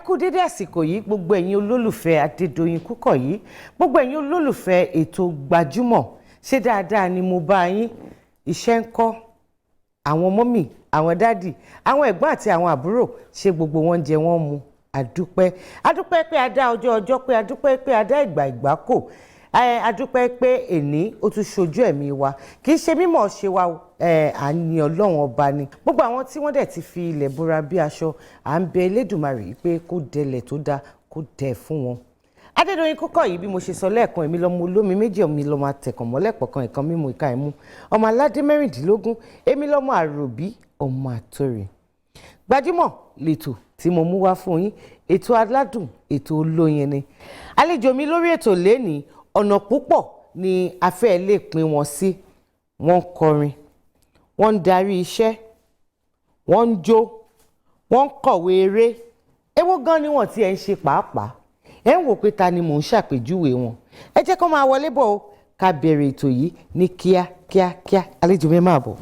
Kú dédé àsìkò yìí, gbogbo ẹ̀yin olólùfẹ́ Adédoyin Kúkọ̀yí, gbogbo ẹ̀yin olólùfẹ́ ètò Gbajúmọ̀. Ṣé dáadáa ni mo bá yín? Iṣẹ́ ń kọ́? Àwọn mummy, àwọn daddy, àwọn ẹ̀gbọ́n àti àwọn àbúrò, ṣé gbogbo wọn jẹ, wọ́n mu? Àdúpẹ́, àdúpẹ́ pé a dá ọjọ́ ọjọ́ pé, àdúpẹ́ pé a dá ìgbà ìgbà kò, àdúpẹ́ pé èní ó tún ṣojú ẹ̀mí wa. Kì í ṣe mímọ̀ ṣe wa, à ń yin Ọlọ́run Ọba ni. Gbogbo àwọn tí wọ́n dẹ̀ ti fi ilẹ̀ bora bí aṣọ, à ń bẹ Elédùmarè yìí pé kó dẹlẹ̀ tó dáa, kó dẹ̀ fún wọn. Adédoyin Kúkọ̀yí, bí mo ṣe sọ lẹ́ẹ̀kan, èmi lọ́mọ olómi méjì, èmi lọ́mọ àtẹ̀kàn mọ́lẹ̀ pọ̀kan ìkan mímu ìka ìmú, ọmọ aládé 16, èmi lọ́mọ àròbí, ọmọ àtòrè. Gbajúmọ̀ lètò tí mo mú wá fún yín, ètò aládùn, ètò olóyin ni. Àlejò mi lórí ètò lẹ́nìí, ọ̀nà púpọ̀ ni a fẹ́ lè pín wọn sí. Wọ́n ń kọrin, wọ́n ń darí iṣẹ́, wọ́n ń jó, wọ́n ń kọ̀wé eré. Èwo gan ni wọ́n ti ẹ̀ ń ṣe pàápàá? Ẹ̀ ń wò pé ta ni mò ń ṣàpèjúwe wọn. Ẹ jẹ́ kó máa wọlé bọ̀ o, ká bẹ̀rẹ̀ ètò yìí ní kíá kíá kíá. Àlejò mi, máa bọ̀.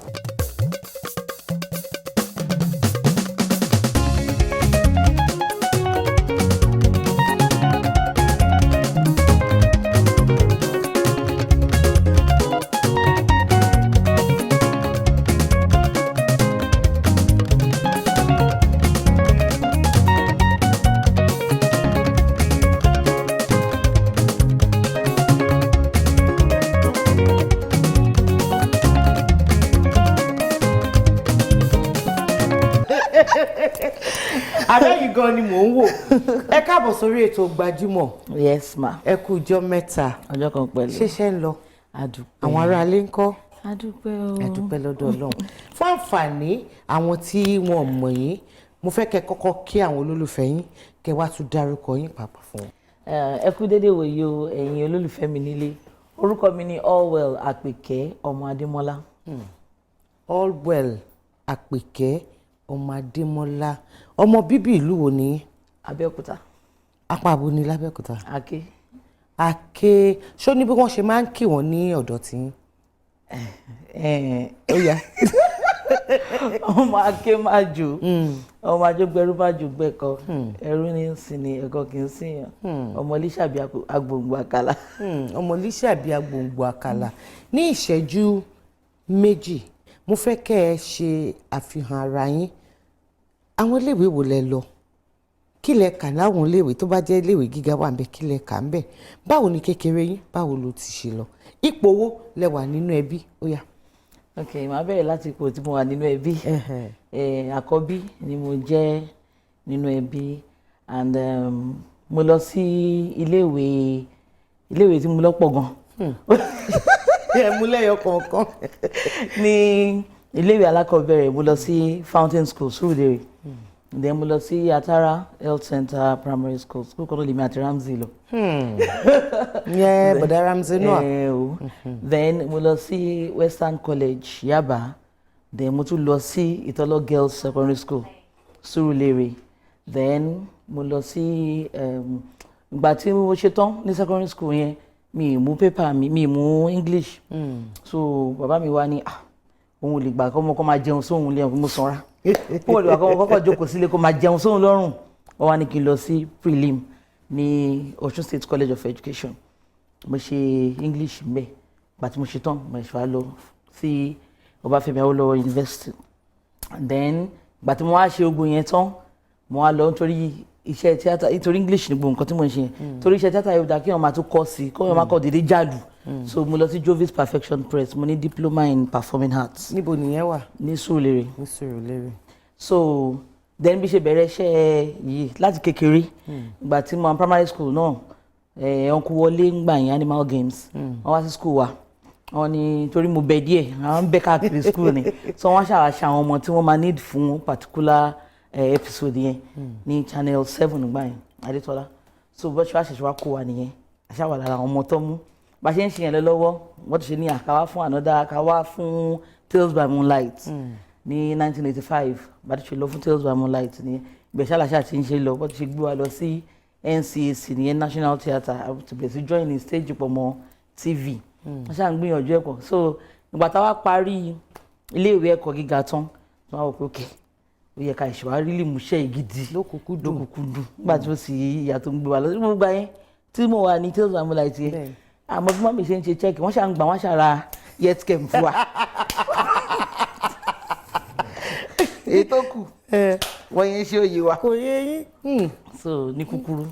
Àbẹ́yìn gan ni mò ń wò. Ẹ káàbọ̀ sórí ètò Gbajúmọ̀. Yes, ma. Ẹ kú ọjọ́ mẹ́ta. Ọjọ́ kan pẹ̀lú. Ṣẹ̀ṣẹ̀ ń lọ? Adúpẹ́. Àwọn aráalé ń kọ́? Adúpẹ́ o. Ẹ dúpẹ́ lọ́dọ̀ Ọlọ́run. Fún àǹfààní àwọn tí wọn mọ̀ yín, mo fẹ́ kẹ́ kọ́kọ́ kí àwọn olólùfẹ́ yín, kẹ́ wá tún dárúkọ yín pàápàá fún wọn. Ẹ kú dédé wòye o, ẹ̀yin olólùfẹ́ mi nílé. Orúkọ mi ni Allwell Àpèkẹ́ ọmọ Adémọ́lá. Allwell Àpèkẹ́ ọmọ Adémọ́lá. Ọmọ bíbí ìlú wo ni? Abẹ́òkúta. Apá abo ni lábẹ́òkúta? Aké. Aké. Ṣó ní bí wọ́n ṣe máa ń kí wọ́n ní ọ̀dọ̀ tí yín? Ó yá, ọmọ aké máa jò, ọmọ ajógbẹrú máa jò gbẹkọ, ẹrú ní í sìn ní ẹ̀kọ́ kì í sìn yàn, ọmọ Lísàbí agbòǹgbò àkàlà. Ọmọ Lísàbí agbòǹgbò àkàlà. Ní ìṣẹ́jú 2, mo fẹ́ kẹ́ ẹ ṣe àfihàn ara yín. Àwọn iléèwé wo lẹ lọ? Kí lẹ kà láwọn iléèwé? Tó bá jẹ́ iléèwé gíga wà ńbẹ̀, kí lẹ kà ńbẹ̀? Báwo ni kékeré yín? Báwo ló ti ṣe lọ? Ipò wo lẹ wà nínú ẹbí? Ó yá. Ok, màá bẹ̀rẹ̀ láti ipò tí mo wà nínú ẹbí. Àkọ́bí ni mo jẹ́ nínú ẹbí and mo lọ sí iléèwé tí mo lọ pọ̀ gan. Ẹ mú lẹ́yọ kọ̀ọ̀kan. Ní iléèwé alákọ̀ọ́bẹ̀rẹ̀, mo lọ sí Fountain School, Surulere. Then mo lọ sí Atara Health Center Primary School. School kan tó lèmi àti Ramsey lọ. Yẹn bọ̀dá Ramsey náà. Eh, o. Then mo lọ sí Western College, Yaba. Then mo tún lọ sí Ìtọ́lọ́ Girls Secondary School, Surulere. Then mo lọ sí ìgbà tí mo ṣe tán ní secondary school yẹn, mi ì mú paper mi, mi ì mú English. So bàbá mi wá ní, ah, òun ò lè gbà kọ́ ọmọ kọ́ máa jẹun sóhun lẹ́yìn mo sanra, òun ò lè gbà kọ́ ọmọ kọ́kọ́ jókòó sílé kó máa jẹun sóhun lọ́rùn. Wọ́n wá ní kí n lọ sí prelim ní Ọ̀ṣun State College of Education. Mo ṣe English mbẹ. Ìgbà tí mo ṣe tán, mo ṣe wá lọ sí Ọbáfẹ́mi Awólọ́wọ̀ University. And then ìgbà tí mo wá ṣe ogun yẹn tán, mo wá lọ nítorí iṣẹ́ tíátà, nítorí English ní gbogbo nǹkan tí mo ń ṣe yẹn, torí iṣẹ́ tíátà yóò dá kí wọ́n máa tún kọ́ sí, kí wọ́n máa kọ́ dédé jálù. So mo lọ sí Jovis Perfection Press, mo ní diploma in performing arts. Níbo nìyẹn wà? Ní Surulere. Ní Surulere. So then bí ṣe bẹ̀rẹ̀ iṣẹ́ yìí láti kékeré, ìgbà tí mo wà primary school náà, uncle Wọlé ń gbà yín Animal Games, wọ́n wá sí school wa. Wọ́n ní torí mo bẹ díẹ̀, àwọn ń bẹ káàkiri school ni, so wọ́n ṣàwàṣà àwọn ọmọ tí wọ́n máa need fún particular episode yẹn ní Channel 7 gbà yẹn, Adétọ́lá. So bó ṣe wá ṣẹ̀ṣẹ̀ wá kó wa nìyẹn, àṣà wà lára àwọn ọmọ tó mú. Bá ṣe ń ṣe yẹn lọ lọ́wọ́, wọ́n ti ṣe ní àkáwá fún another, àkáwá fún Tales by Moonlight ní 1985. Bá ti ṣe lọ fún Tales by Moonlight ní ibẹ̀, ṣáláṣá ti ń ṣe lọ, bó ti ṣe gbé wa lọ sí NCAC nìyẹn, National Theatre, ti bẹ̀rẹ̀ sí join ní stage pọ̀ mọ́ TV. Wọ́n ṣáà ń gbìyànjú ẹ̀kọ́. So ìgbà táwa parí iléèwé ẹ̀kọ́ gíga tán, wọ́n á wò pé okay, Ó yẹ ká ìṣèwà rí lè múṣẹ́ yìí gidi lókùnkúndùn. Lókùnkúndùn nígbà tí ó sì ìyá tó ń gbé wa lọ sí gbogbo yẹn tí mo wà ní Tales of Moonlight yẹn. Àmọ́ bí mummy ṣe ń ṣe check, wọ́n ṣà ń gbà, wọ́n ṣàrà yetkem fún wa. Èyí tó kù wọ́n yẹn ṣe òye wa. Kò yé yín. So ní kúkúrú,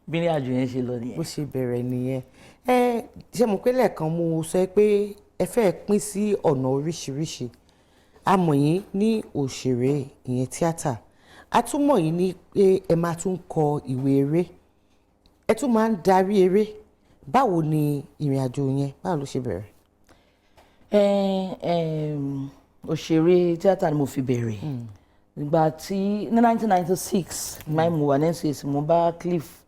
bí ní àjò yẹn ṣe lọ nìyẹn. Bó ṣe bẹ̀rẹ̀ nìyẹn. Ẹ ṣe mọ̀ pé lẹ́ẹ̀kan mo sọ pé ẹ fẹ́ pín sí ọ̀nà oríṣiríṣi. A mọ̀ yín ní òṣèré, ìyẹn tíátà. A tún mọ̀ yín ní pé ẹ máa tún kọ ìwé eré, ẹ tún máa ń darí eré. Báwo ni ìrìn àjò yẹn, báwo ló ṣe bẹ̀rẹ̀? Òṣèré tíátà ni mo fi bẹ̀rẹ̀. Ìgbà tí ní 1996 máa mo wà ní NCAC, mo bá Cliff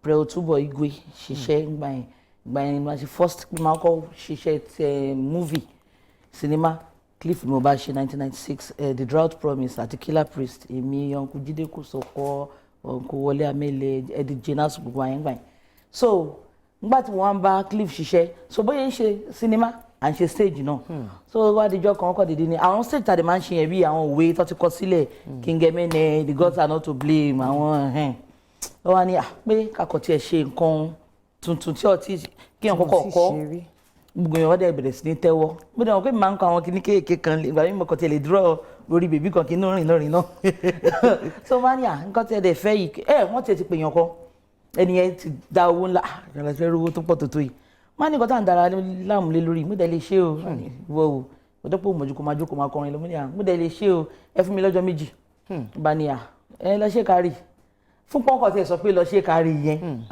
Preotubo Igwe ṣiṣẹ́. Ìgbà yẹn ni mo ṣe first pé máa kọ́ ṣiṣẹ́ ti movie, cinema. Cliff ni mo bá ṣe 1996, The Drought Promise àti Killer Priest. Èmi, Uncle Jídé Kòsọ́kọ́, Uncle Wọlé Amẹ́lẹ̀, Eddie Jonas, gbogbo àyẹn gbà yẹn. So nígbà tí mo wá ń bá Cliff ṣiṣẹ́, so bóyá ń ṣe cinema, à ń ṣe stage náà. So wá dijọ́ kan, ọkọ̀ dìde ni àwọn stage tàdé máa ń ṣe yẹn, bí àwọn òwe tó ti kọ sílẹ̀, King Emene, The Gods Are Not to Blame, àwọn ẹ̀hẹ́n. Ó wá ní à pé kakọ̀ tiẹ̀ ṣe nǹkan tuntun tí ọtí kí èèyàn kọ́kọ́ kọ́. Gbogbo èèyàn wọ́n dẹ̀ bẹ̀rẹ̀ sí ní tẹ́wọ́. Mo dẹ̀ mọ̀ pé màá ń kọ àwọn kinní kéèké kan, ìgbà mi mo kàn tiẹ̀ lè dúró lórí bèbí kan kí inú rìn náà rìn náà. So wọ́n á ní à nǹkan tí ẹ dẹ̀ fẹ́ yìí, ẹ wọ́n tiẹ̀ ti pè yàn kan, ẹni yẹn ti da owó ńlá àgbàlá fẹ́ rówó tó pọ̀ tó tó yìí. Má ní nǹkan tá à ń dara láàmú lé lórí, mo dẹ̀ lè ṣe o. Ìwọ o, mo dẹ́ pé òmòjú kò máa jókòó máa kọrin lọ. Mo ní à mo dẹ̀ lè ṣe o, ẹ fún mi lọ́jọ́ 2. Bá ní à ẹ lọ ṣe kárí fún pọ́ńkọ̀ tí ẹ sọ pé lọ ṣe kárí yẹn.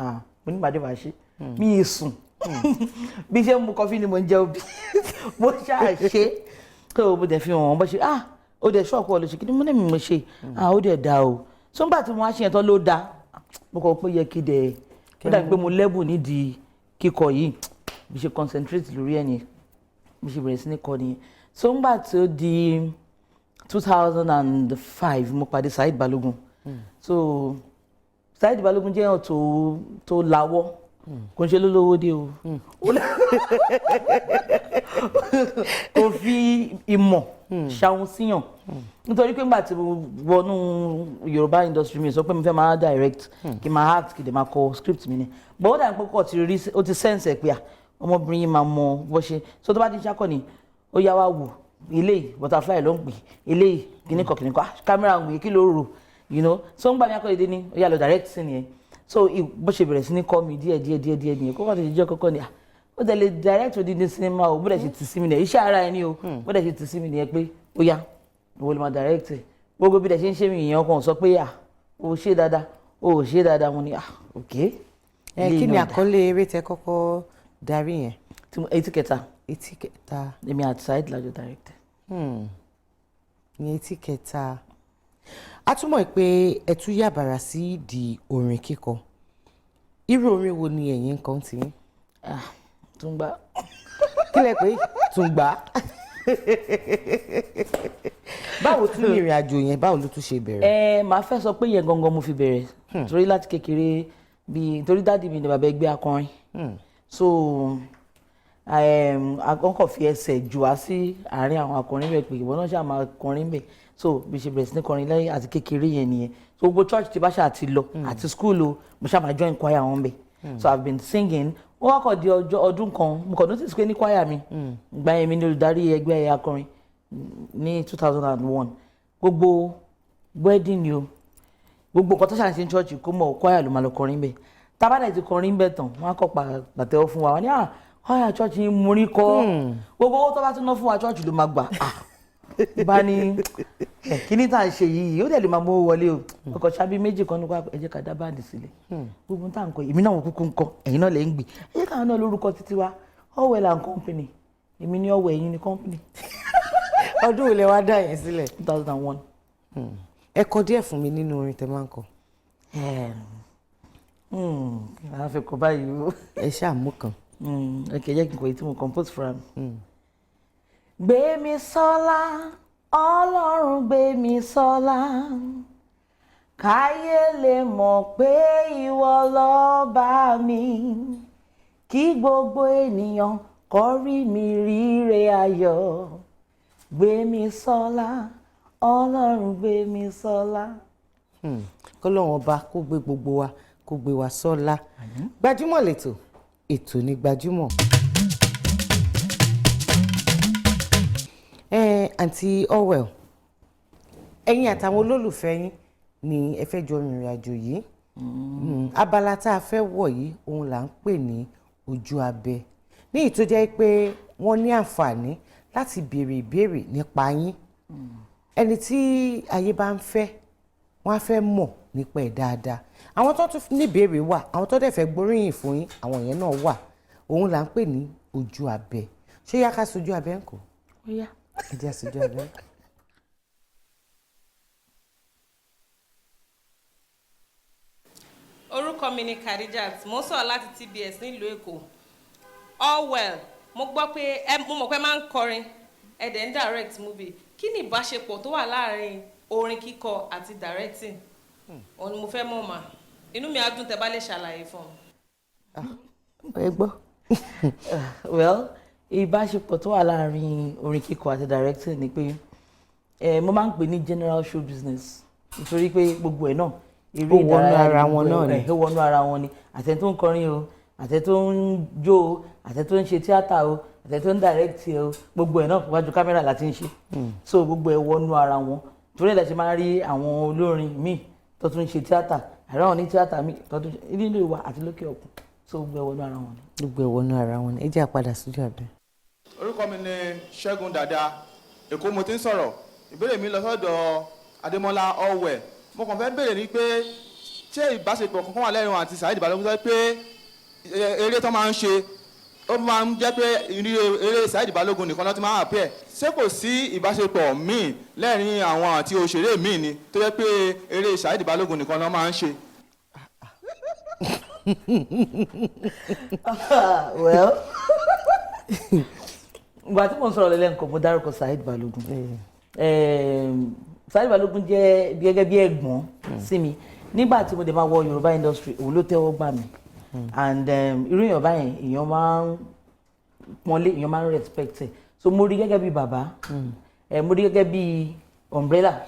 Mo ní màdé wàá ṣe mi ì sùn, bí ṣe ń mu kọfí ni mo ń jẹ obì, mo ṣáà ṣe tó. O dẹ̀ fi hàn wọ́n bó ṣe, ah, ó dẹ̀ ṣọ́ọ̀kù ọ̀ lọ ṣe kí ni. Mo ní mi mo ṣe, ah, ó dẹ̀ da o. So nígbà tí mo wá ṣe yẹn tán ló da. Mo kọ pé yẹ kí dẹ̀ ó dàbí pé mo lẹ́bùn nídìí kíkọ yìí. Bí ṣe concentrate lórí ẹ̀ nìyẹn, bí ṣe bẹ̀rẹ̀ sí ní kọ nìyẹn. So nígbà tí ó di 2005, mo pàdé Saheed Balogun. So Saheed Balogun jẹ́ èèyàn tó lawọ́, kò ń ṣe lólówó dé o, kò fi ìmọ̀ ṣàwọn síyàn. Nítorí pé nígbà tí mo wọnú Yorùbá industry, mi sọ pé mo fẹ́ máa direct, kí n máa act, kí n dẹ̀ máa kọ script mi ni. But ó dà pé kò ti rí, ó ti sense ẹ̀ pé ọmọbìnrin yìí máa mọ bó ṣe. So tó bá ti ń ṣàkọ́ni, ó yá, wá wò eléyìí, butterfly ló ń pè eléyìí, kìnnìkan kìnnìkan, camera ń wò, kí ló rò. So ń gbà mí akọ́lẹ́dẹ́ ni ó yá lọ direct sí nìyẹn. So bó ṣe bẹ̀rẹ̀ sí ní kọ́ mi díẹ̀ díẹ̀ díẹ̀ díẹ̀ nìyẹn. Kókò tó ṣe jẹ́ kọ́kọ́ ni ó dẹ̀ lè direct odindi cinema o. Bó dẹ̀ ṣe tì sí mi nìyẹn, iṣẹ́ ara ẹni o. Bó dẹ̀ ṣe tì sí mi nìyẹn pé ó yá, ìwọ ló máa direct ẹ̀. Gbogbo bí dẹ̀ ṣe ń ṣe mí ìyẹn, ọkàn sọ pé ó ṣe dáadáa, ó ṣe dáadáa. Mo ní ok. Ẹ kí ni àkọlé eré tẹ kọ́kọ́ darí yẹn? Etí Kẹta. Etí Kẹta. Èmi àti Saheed la jọ direct. Ní Etí Kẹta, a túmọ̀ pé ẹ tún yàbàrà sí di orin kíkọ. Irú orin wo ni ẹ̀yin ń kọ tí yín? Tún gbà. Kí lẹ pé tún gbà? Báwo tún ní ìrìn àjò yẹn, báwo ló tún ṣe bẹ̀rẹ̀? Ẹ màá fẹ́ sọ pé yẹn gangan mo fi bẹ̀rẹ̀, torí láti kékeré, bíi torí daddy mi ni bàbá ẹgbẹ́ akọrin. So wọ́n kàn fi ẹsẹ̀ jù wá sí àárín àwọn akọrin bẹ́ẹ̀ pé ìwọ náà ṣáà máa kọrin bẹ́ẹ̀. So bí ṣe bẹ̀rẹ̀ sí ní kọrin lẹ́yìn àti kékeré yẹn nìyẹn. So gbogbo church tí bá ṣáà ti lọ àti school o, mo ṣáà máa join choir wọn bẹ́ẹ̀. So I've been singing. Wọ́n wá kọ̀ di ọjọ́ ọdún kan, mo kàn notice pé ní choir mi ìgbà yẹn, mi ní olùdarí ẹgbẹ́ akọrin ní 2001. Gbogbo wedding ni o, gbogbo nǹkan tó ṣàn ṣe ní church, kó mọ̀ choir ló máa lọ kọrin bẹ́ẹ̀. Tábàdà ti kọrin bẹ́ẹ̀ tán, wọ́n á kọ́ pàtẹ́wọ́ fún wa. Wọ́n ní ah, choir church yìí mú rí kọ́. Gbogbo owó tó bá tún ná fún wa, church ló máa gbà. Ah, bá ní kíní tá à ń ṣe yìí, ó dẹ̀ lè máa mú owó wọlé o. Ọkọ̀ ṣábí méjì kan nípa, ẹ jẹ́ ká dá band sílẹ̀. Gbogbo tá à ń kọ, èmi náà wọ́n kúkú ń kọ, ẹ̀yin náà lè ń gbì, ẹ jẹ́ káwọn náà lórúkọ títí wa, Allwell and Company. Èmi ní Allwell, ẹ̀yin ní Company. Ọdún wo lẹ wá dá yẹn sílẹ̀? 2001. Ẹ kọ díẹ̀ fún mi nínú orin tẹ máa ń kọ. A fẹ́ kọ báyìí o. Ẹ ṣáà mú kan. Ok, jẹ́ kí n kọ èyí tí mo compose fúnra mi. Gbé mi sọ́lá, Ọlọ́run, gbé mi sọ́lá, káyé lè mọ̀ pé ìwọ lọ́ba mi, kí gbogbo ènìyàn kó rí mi ríre ayọ̀. Gbé mi sọ́lá, Ọlọ́run gbé mi sọ́lá. Kọ́lọ́run ọba kó gbé gbogbo wa, kó gbé wa sọ́lá. Gbajúmọ̀ lẹ́tọ̀, ètò ní gbajúmọ̀. Ẹ àǹtí Allwell, ẹ̀yin àtàwọn olólùfẹ́ yín ni ẹ fẹ́ jọ rìnrìn àjò yìí. Abala tá a fẹ́ wọ̀ yìí, òun là ń pè ní ojú abẹ, ní èyí tó jẹ́ pé wọ́n ní àǹfààní láti béèrè ìbéèrè nípa yín. Ẹni tí ayé bá ń fẹ́, wọ́n á fẹ́ mọ̀ nípa ẹ̀ dáadáa. Àwọn tó tún ní ìbéèrè wà, àwọn tó dẹ̀ fẹ́ gbóríyìn fún yín, àwọn yẹn náà wà. Òun là ń pè ní ojú abẹ. Ṣé yá ká sojú abẹ ń kọ́? Ó yá. Ẹ jẹ́ sojú abẹ ń kọ́. Orúkọ mi ni Khadijat, mo ń sọ̀rọ̀ láti TBS nílùú Èkó. Allwell, mo gbọ́ pé ẹ, mo mọ̀ pé ẹ máa ń kọrin, ẹ dẹ̀ ń direct movie. Kí ni ìbáṣepọ̀ tó wà láàrin orin kíkọ àti directing? Òun ni mo fẹ́ mọ̀ mà. Inú mi á dùn tẹ́ bá lè ṣàlàyé fún mi. Ẹ gbọ́. Well, ìbáṣepọ̀ tó wà láàrin orin kíkọ àti directing ni pé mo máa ń pè ní general show business, nítorí pé gbogbo ẹ̀ náà eré Ó wọnú ìdárayá ara ni wọn gbogbo náà ẹ̀, ni. ó wọnú ara wọn ni. Àtẹni tó ń kọrin o, àtẹni tó ń jó o, àtẹni tó ń ṣe tíátà o, àtẹni tó ń direct o, gbogbo ẹ̀ náà wájú kámẹ́rà láti ń ṣe. So gbogbo ẹ̀ wọnú ara wọn, torí ẹ̀ la ṣe máa ń rí àwọn olórin míì tó tún ń ṣe tíátà, àrí àwọn ní tíátà míì tó tún ṣe nílùú wa àti lókè òkun. So gbogbo ẹ̀ wọnú ara wọn ni. Gbogbo ẹ̀ wọnú ara wọn ni. Ẹ jẹ́ á padà sójú abẹ. Orúkọ mi ni Ṣẹ́gun Dàda, Èkó mo ti ń sọ̀rọ̀. Ìbéèrè mi lọ sọ́dọ̀ Adémọ́lá Allwell. Mo kàn fẹ́ béèrè ni pé ṣé ìbáṣepọ̀ kankan wà lẹ́rìn àti Saheed Balogun, sọ pé eré tó máa ń ṣe, ó máa ń jẹ́ pé eré Saheed Balogun nìkan ló ti máa ń appear? Ṣé kò sí ìbáṣepọ̀ míì lẹ́rìn àwọn àti òṣèré míì ni tó jẹ́ pé eré Saheed Balogun nìkan ló máa ń ṣe? Well, ìgbà tí mo ń sọ̀rọ̀ lẹ́lẹ́nkan, mo dárúkọ Saheed Balogun. Saheed Balogun jẹ́ gẹ́gẹ́ bí ẹ̀gbọ́n sí mi. Nígbà tí mo dẹ̀ máa wọ Yorùbá industry, òun ló tẹ́wọ́ gbà mí. And irú èèyàn báyẹn, èèyàn máa ń pọ́nlé, èèyàn máa ń respect ẹ̀. So mo rí gẹ́gẹ́ bí bàbá, mo rí gẹ́gẹ́ bí umbrella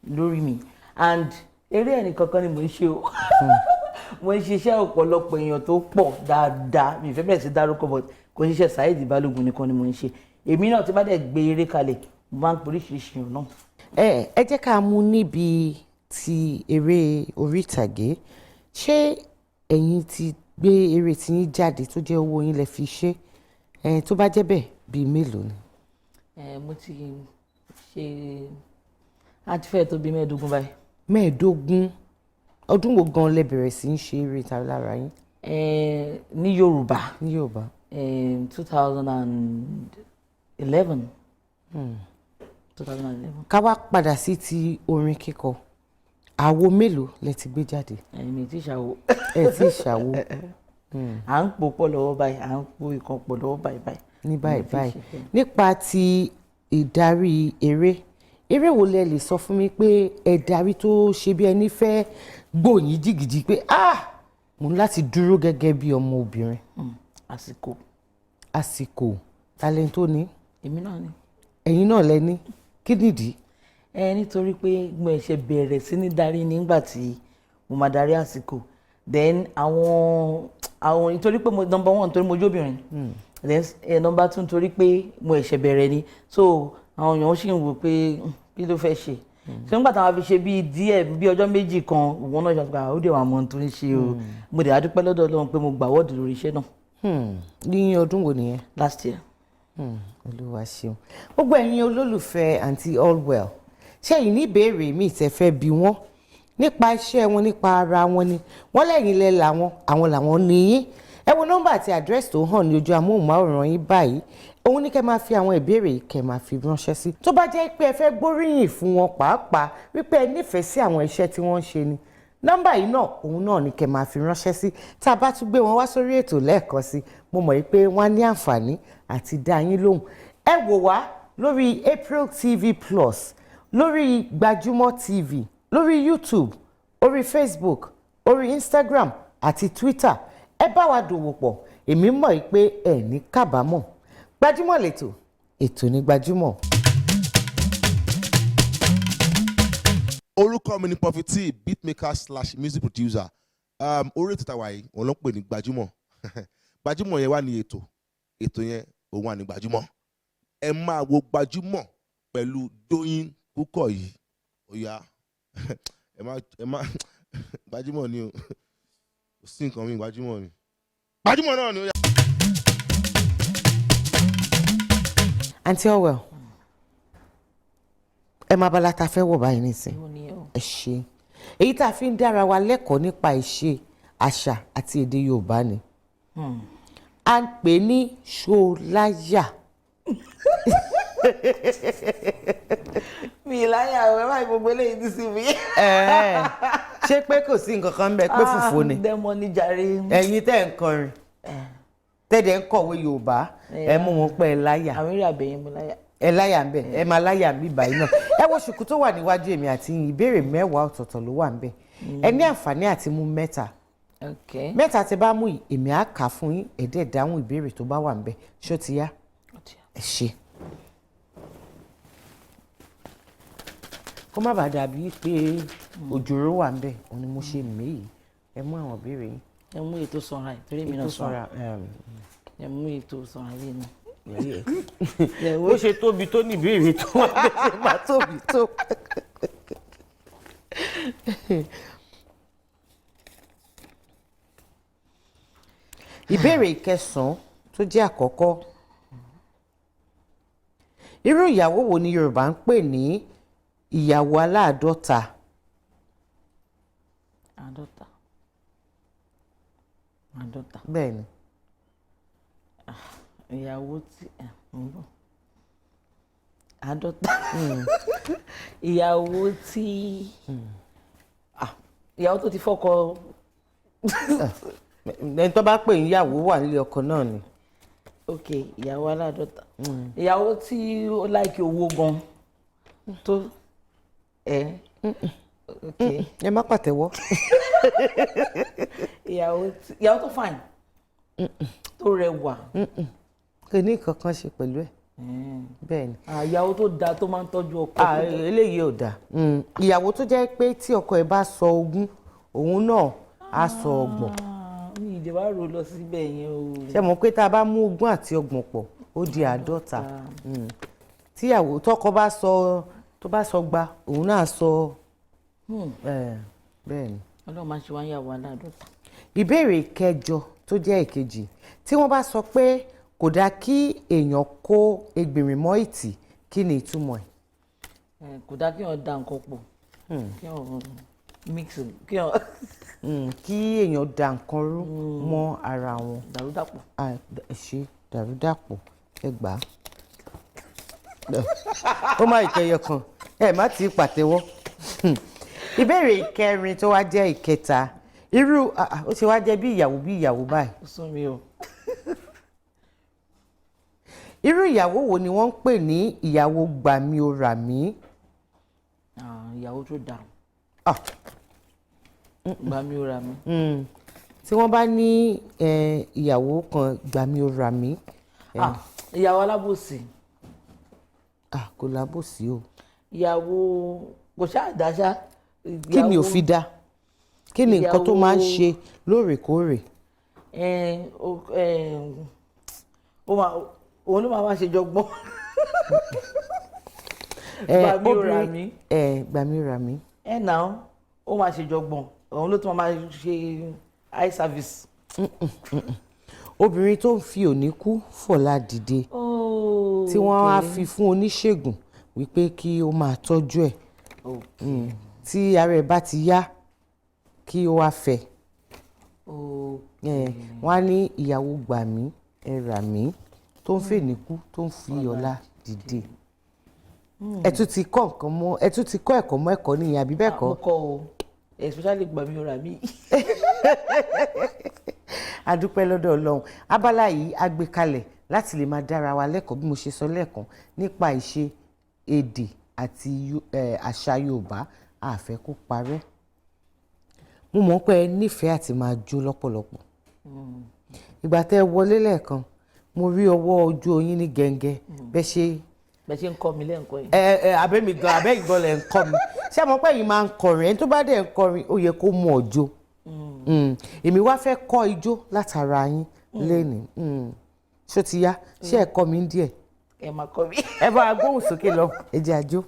lórí mi. And eré ẹnì kankan ni mo ń ṣe o, mo ń ṣiṣẹ́ ọ̀pọ̀lọpọ̀ èèyàn tó pọ̀ dáadáa. Mi ì fẹ́ bẹ̀rẹ̀ sí dárúkọ, but kò ń ṣiṣẹ́ Saheed Balogun nìkan ni mo ń ṣe. Èmi náà tí bá dẹ̀ gbé eré kalẹ̀, mo máa ń pe oríṣiríṣi èèyàn náà. Ẹ jẹ́ ká mú níbi ti eré orí ìtàgé. Ṣé ẹ̀yin ti gbé eré tí yín jáde tó jẹ́ owó yín lẹ fi ṣe ẹ? Tó bá jẹ́ bẹ́ẹ̀, bíi mélòó ni? Ẹ, mo ti ṣe, á ti fẹ́ẹ̀ tó bíi 15 báyìí. 15? Ọdún wo gan lẹ bẹ̀rẹ̀ sí í ṣe eré ìtàgé lára yín? Ẹ, ní Yorùbá? Ní Yorùbá. 2011, 2011. Ká wá padà sí ti orin kíkọ, àwo mélòó lẹ ti gbé jáde? Ẹ̀mí tí ìṣàwò. Ẹ ti ṣàwo? À ń pò pọ̀ lọ́wọ́ báyìí, à ń pò ìkan pọ̀ lọ́wọ́ báyìí báyìí. Ní báyìí Mi ò tí ì báyìí. ṣe fíìmù. Nípa ti ìdarí eré, eré wo lẹ lè sọ fún mi pé ẹ darí tó ṣe bí ẹni fẹ́ gbòyìn jìgìjì pé, ah, mo ní láti dúró gẹ́gẹ́ bí ọmọ obìnrin? Àsìkò. Àsìkò, talent tó ní? Èmi náà ni. Ẹ̀yin náà lẹ ní. Kí nìdí? Ẹ, nítorí pé mo ṣe bẹ̀rẹ̀ sí ní darí nígbà tí mo máa darí Àsìkò, then àwọn nítorí pé mo, number one, nítorí mo jóbìnrin, then number two, nítorí pé mo ṣẹ̀ṣẹ̀ bẹ̀rẹ̀ ni. So àwọn èèyàn sì ń wò pé, kí ló fẹ́ ṣe?" So nígbà táwọn fi ṣe bíi díẹ̀, bíi ọjọ́ 2 kan, òun náà ṣàtúnkà, ó dẹ̀ wà mọ́ ohun tó ń ṣe o. Mo dẹ̀ adúpẹ́ lọ́dọ̀ Ọlọ́run pé mo gbà award lórí iṣẹ́ náà. Ní ọdún wo nìyẹn? Last year. Olúwa ṣeun. Gbogbo ẹ̀yin olólùfẹ́ àǹtí Allwell, ṣé ẹ̀yin ní ìbéèrè míì tẹ́ fẹ́ bi wọ́n nípa iṣẹ́ wọn, nípa ara wọn ni wọ́n lẹ́yìn lẹ́ làwọn, àwọn làwọn níyìn. Ẹ wo nọ́mbà àti àdírẹ́sì tó hàn ní ojú amóhùnmáwòrán yín báyìí. Òun ní kẹ́ máa fi àwọn ìbéèrè yìí, kẹ́ máa fi ránṣẹ́ sí. Tó bá jẹ́ pé ẹ fẹ́ gbóríyìn fún wọn pàápàá, wípé ẹ nífẹ̀ẹ́ sí àwọn iṣẹ́ tí wọ́n ń ṣe ni, nọ́mbà yìí náà, òun náà ni kẹ́ máa fi ránṣẹ́ sí. Tá a bá tún gbé wọn wá sórí ètò lẹ́ẹ̀kan sí, mo mọ̀ pé wọ́n á ní àǹfààní àti dá yín lóhùn. Ẹ wò wá lórí April TV Plus, lórí Gbajúmọ̀ TV, lórí YouTube, orí Facebook, orí Instagram àti Twitter. Ẹ bá wa dòwò pọ̀. Èmi mọ̀ pé ẹ ní kábàámọ̀. Gbajúmọ̀ lẹ́tọ̀, ètò ní gbajúmọ̀. Orúkọ mi ni Puffy T, beatmaker slash music producer. Orí ètò tàwa yìí, òun ló ń pè ní Gbajúmọ̀. Gbajúmọ̀ yẹn wà ní ètò, ètò yẹn òun wà ní Gbajúmọ̀. Ẹ máa wo Gbajúmọ̀ pẹ̀lú Dóyin Kúkọ̀yí. Ó yá, ẹ má Gbajúmọ̀ ni o, kò sí nǹkan mi, Gbajúmọ̀ ni, Gbajúmọ̀ náà ni, ó yá. Àǹtí Allwell, ẹ máa bala ta fẹ́ wọ̀ báyìí nísìn. Ìwọ ni o. Ẹ ṣe èyí tá a fi ń dára wa lẹ́kọ̀ọ́ nípa ìṣe, àṣà àti èdè Yorùbá ni à ń pè ní ṣoláyà. Mi láyà ẹ báyìí, gbogbo eléyìí ti sí mi. Ẹ̀ẹ́, ṣé pé kò sí nǹkan kan ń bẹ pé fùfú ni? Dẹ́mọ ní jàre. Ẹ̀yin tẹ́ ń kọrin, tẹ́dẹ̀ ń kọ̀wé Yorùbá, ẹ mú wọn pẹ́ ẹ láyà. Àwọn eré àbẹ̀yẹn mo láyà. Ẹ láyà ń bẹ, ẹ máa láyà ń bí báyìí náà. Ẹ wo ṣùkú tó wà níwájú èmi àti yín, ìbéèrè 10 ọ̀tọ̀ọ̀tọ̀ ló wà ń bẹ. Ẹ ní àǹfààní àti mú 3. Ok. 3 tí bá mú yìí, èmi á kà á fún yín, ẹ dẹ̀ dáhùn ìbéèrè tó bá wà ń bẹ. Ṣó ti yá? Ẹ ṣe. Kó má bàa dàbí pé òjòrò wà ń bẹ, òun ni mo ṣe méyìí. Ẹ mú àwọn ìbéèrè yín. Ẹ mú ètò sanra yìí torí mi náà Ètò sanra. sanra. Ẹ mú ètò sanra yìí náà. Bó ṣe tóbi tó ní ìbéèrè tó wà bẹ́ẹ̀ ṣe máa tóbi tó. Ìbéèrè ìkẹsàn-án tó jẹ́ àkọ́kọ́: irú ìyàwó wo ni Yorùbá ń pè ní ìyàwó aláàdọ́ta? 50. 50. Bẹ́ẹ̀ ni. Ìyàwó tí ẹ ń bọ̀. 50. Ìyàwó tí, ah, ìyàwó tó ti fọ́kọ. Ẹni tó bá pè ní ìyàwó wà nílé ọkọ náà ni. Ok, ìyàwó aláàdọ́ta. Ìyàwó tí ó like owó gan. Tó ẹ. Ok. Ẹ má pàtẹ́wọ́. Ìyàwó tó fine. Tó rẹwà. Kò ní nǹkan kan ṣe pẹ̀lú ẹ̀. Bẹ́ẹ̀ ni. Ah, ìyàwó tó dáa tó máa ń tọ́jú ọkọ. Ah, eléyìí ò dáa. Ìyàwó tó jẹ́ pé tí ọkọ ẹ̀ bá sọ 20, òun náà á sọ 30. Ah, mi ì dẹ̀ wá rò lọ síbẹ̀ yẹn o. Ṣé mọ̀ pé tá a bá mú 20 àti 30 pọ̀, ó di 50. Tíyàwó tọkọ bá sọ, tó bá sọ 2, òun náà sọ. Bẹ́ẹ̀ ni. Ọlọ́run máa ṣe wá ń yàwó aláàdọ́ta. Ìbéèrè kẹjọ tó jẹ́ ìkejì: tí wọ́n bá sọ pé kò dáa kí èèyàn kó egbìnrìn mọ́ ìtì, kí ni ìtumọ̀ ẹ̀? Ẹ, kò dáa kí èèyàn da nǹkan pọ̀. Kí èèyàn mix, kí èèyàn Kí èèyàn da nǹkan rú mọ́ ara wọn. Dàrúdàpọ̀. Ah, ẹ ṣe, dàrúdàpọ̀, ẹ gbà á. Ó má ìkẹyọ kan, ẹ má ti pàtẹ́wọ́. Ìbéèrè ìkẹrin tó wá jẹ́ ìkẹta: irú ah, ah, ó ṣe wá jẹ́ bí ìyàwó bí ìyàwó báyìí? Ó sún mi o. Irú ìyàwó wo ni wọ́n ń pè ní ìyàwó gbàmí o rà mí? Ah, ìyàwó tó dáa. Ah. Gbà mí ó rà mí. Tí wọ́n bá ní ìyàwó kan gbàmí o rà mí. Ah, ìyàwó alábòsí. Ah, kò lábòsí o. Ìyàwó kò ṣáà dáṣá. Kí ni ò fi dá? Kí ni nǹkan tó máa ń ṣe lóòrèkóòrè? Ẹ, ó máa, òun ló máa wá ṣe jọgbọ́n. Gbà mí ó rà mí. Gbà mí ó rà mí. Ẹ nà ó, ó máa ṣe jọgbọ́n, òun ló tún máa ṣe eye service. Obìnrin tó ń fi òní kú fọ̀la dìde, tí wọ́n á fi fún oníṣègùn wípé kí ó máa tọ́jú ẹ̀. Tí ara ẹ̀ bá ti yá, kí ó wá fẹ́. Wọ́n á ní ìyàwó gbà mí ẹ rà mí, tó ń fèní kú, tó ń fi ọ̀la dìde. Ẹ tún ti kọ́ nǹkan mọ́, ẹ tún ti kọ́ ẹ̀kọ́ mọ́ ẹ̀kọ́ nìyẹn, àbí bẹ́ẹ̀ kọ́? Mo kọ́ o, especially gbà mí ó rà mí. A dúpẹ́ lọ́dọ̀ Ọlọ́run. Abala yìí a gbé kalẹ̀ láti lè máa dára wa lẹ́kọ̀ọ́, bí mo ṣe sọ lẹ́ẹ̀kan, nípa ìṣe, èdè àti àṣà Yorùbá. A fẹ́ kó parẹ́. Mo mọ̀ pé ẹ nífẹ̀ẹ́ àti máa jó lọ́pọ̀lọpọ̀. Ìgbà tẹ́ ẹ wọlé lẹ́ẹ̀kan, mo rí ọwọ́ ojú oyin ní gẹ̀ǹgẹ̀ bẹ́ẹ̀ ṣe. Bẹ́ẹ̀ ṣe ń kọ́ mi lẹ́ǹkan yìí. Ẹ ẹ, abẹ́mi gan, abẹ́yìn gan lẹ̀ ń kọ́ mi. Ṣé àmọ́ pé yìí máa ń kọrin? Ẹni tó bá dẹ̀ ń kọrin, ó yẹ kó mú ọjọ́. Èmi wá fẹ́ kọ́ ijó látara yín lénìí. Ṣó ti yá? Ṣé ẹ kọ́ mi díẹ̀? Ẹ máa kọ́ mi. Ẹ bá wa gbóhùn sókè lọ, ẹ jẹ́ àjò.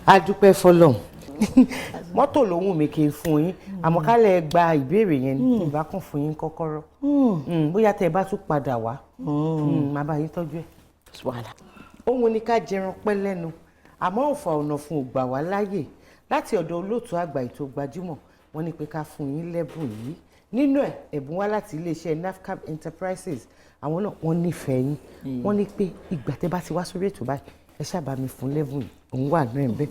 A dúpẹ́ fọlọ́run. Mọ́tò ló wù mí kí n fún yín, àmọ́ kálẹ̀ gba ìbéèrè yẹn ní ìbá kàn fún yín kọ́kọ́rọ́. Bóyá tẹ́ ẹ bá tún padà wá, màá bá yín tọ́jú ẹ̀. Wàhálà. Òun ni ká jẹran pẹ́ lẹ́nu, àmọ́ òǹfà ọ̀nà fún ògbà wá láàyè. Láti ọ̀dọ̀ olóòtú àgbà ètò Gbajúmọ̀, wọ́n ní pé ká fún yín lẹ́bùn yìí. Nínú ẹ̀, ẹ̀bùn wá láti iléeṣẹ́ NAFCAB Enterprises. Àwọn náà wọ́n nífẹ̀ẹ́ yín. Wọ́n ní pé ìgbà tẹ́ bá ti wá sórí ètò báyìí, ẹ ṣáà bá mi fún lẹ́bùn yìí. Òun wà náà ẹ̀ bẹ́ẹ̀.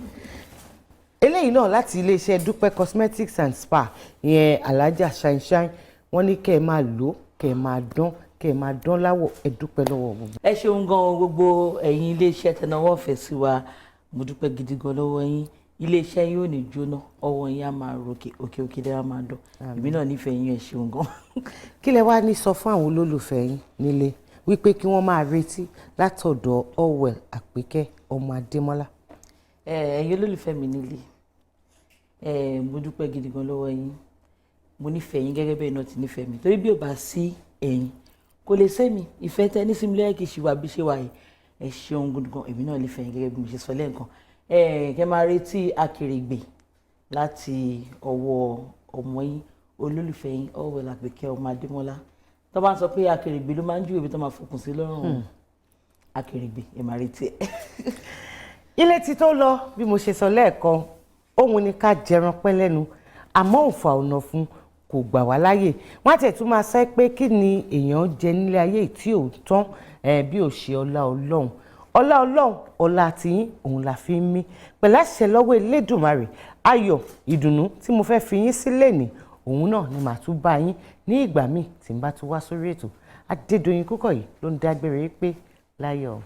Eléyìí náà láti iléeṣẹ́ Dúpẹ́ Cosmetics and Spa, ìyẹn Alájà Shine Shine. Wọ́n ní kẹ́ ẹ máa lò ó, kẹ́ ẹ máa dán, kẹ́ ẹ máa dán láwọ̀. Ẹ dúpẹ́ lọ́wọ́ gbogbo. Ẹ ṣeun gan, gbogbo ẹ̀yin iléeṣẹ́ tẹnáwọ́ ọ̀fẹ́ sí wa, mo dúpẹ́ gidi gan lọ́wọ́ yín. Iléeṣẹ́ yín ò ní jóná, ọwọ́ yín á máa ròkè, òkè òkè lẹ́yìn á máa dán. Èmi náà nífẹ̀ẹ́ yín, ẹ ṣeun gan. Kí lẹ wá ní sọ fún àwọn olólùfẹ́ yín nílé wípé kí wọ́n máa retí látọ̀dọ̀ Allwell Àpèkẹ́ ọmọ Adémọ́lá? Ẹ̀yin olólùfẹ́ mi nílé, mo dúpẹ́ gidi gan lọ́wọ́ yín. Mo nífẹ̀ẹ́ yín gẹ́gẹ́ bẹ́ẹ̀ náà ti nífẹ̀ẹ́ mi, torí bí ò bá sí ẹ̀yin kò lè sẹ́mi. Ìfẹ́ tẹ ní sinmi lẹ́yìn kì í ṣe wà bí ṣe wà yìí. Ẹ ṣeun gidi gan. Èmi náà nífẹ̀ẹ́ yín gẹ́gẹ́ bí mo ṣe sọ lẹ́ẹ̀kan. Kẹ́ máa retí akèrègbè láti ọwọ́ ọmọ yín, olólùfẹ́ yín, Allwell Àpèkẹ́ ọmọ Adémọ́lá. Tó bá ń sọ pé akèrègbè ló máa ń júwèé ibi tó máa fokùn sí lọ́rùn, akèrègbè, ẹ máa retí ẹ. Ilé tí tó lọ, bí mo ṣe sọ lẹ́ẹ̀kan, òun ni ká jẹran pẹ́ lẹ́nu, àmọ́ òǹfà ọ̀nà fún kò gbà wá láyè. Wọ́n á tẹ̀ tún máa sẹ́ pé kí ni èèyàn jẹ nílé ayé tí ò tán bí ò ṣe ọlá Ọlọ́run, ọlá Ọlọ́run, ọlá tiyín òun la fi ń mí pẹ̀lú àṣẹ lọ́wọ́ Elédùmarè. Ayọ̀ ìdùnnú tí mo fẹ́ fi yín sílẹ̀ ní òun náà ni màá tún bá yín ní ìgbà míì tí n bá tún wá sórí ètò. Adédoyin Kúkọ̀yí ló ń dágbére pé láyọ̀.